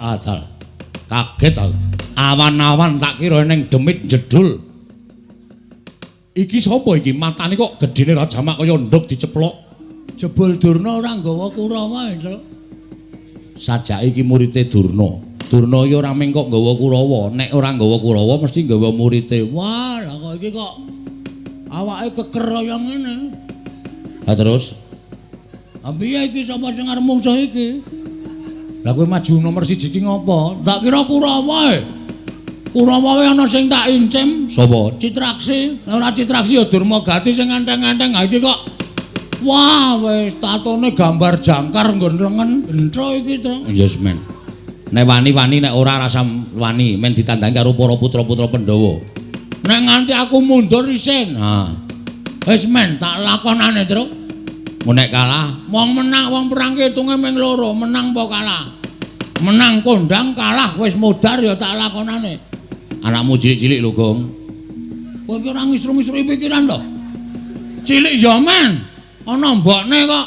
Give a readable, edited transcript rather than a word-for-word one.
Adal. Kaget aku. Awan-awan tak kira ning demit jedul. Iki sapa iki? Matane kok gedene ra jamak kaya nduk diceplok. Jebul Durna ora nggawa Kurawa, Truk. Sajake iki murite Durna. Durna iki ora mung kok nggawa Kurawa, nek ora nggawa Kurawa mesti nggawa murite. Wah, lah kok iki kok awake keker kaya ngene. Lah terus, Ha piye iki sapa sing arep mungsuh iki? Lah kowe maju nomor 1 iki ngopo? Tak kira Kurawa e. Kurawa wae ana sing tak incim. Sapa? Citraksi. Ora Citraksi ya Durmagati sing enteng-enteng. Ha iki kok wah wis tatone gambar jangkar nggon lengen entro iki to. Yes men. Nek wani-wani nek ora rasa wani men ditandangi karo para putra-putra Pandhawa. Nek nganti aku mundur isin. Ha. Wis men tak lakonane, Truk. Mun nek kalah, wong menang wong perang ki hitunge ming loro, menang apa kalah. Menang kondang, kalah wis modar ya tak lakonane. Anakmu cilik-cilik lho, Gong. Kowe iki ora ngisru-ngisru pikiran to. Cilik ya men. Ana mbokne kok.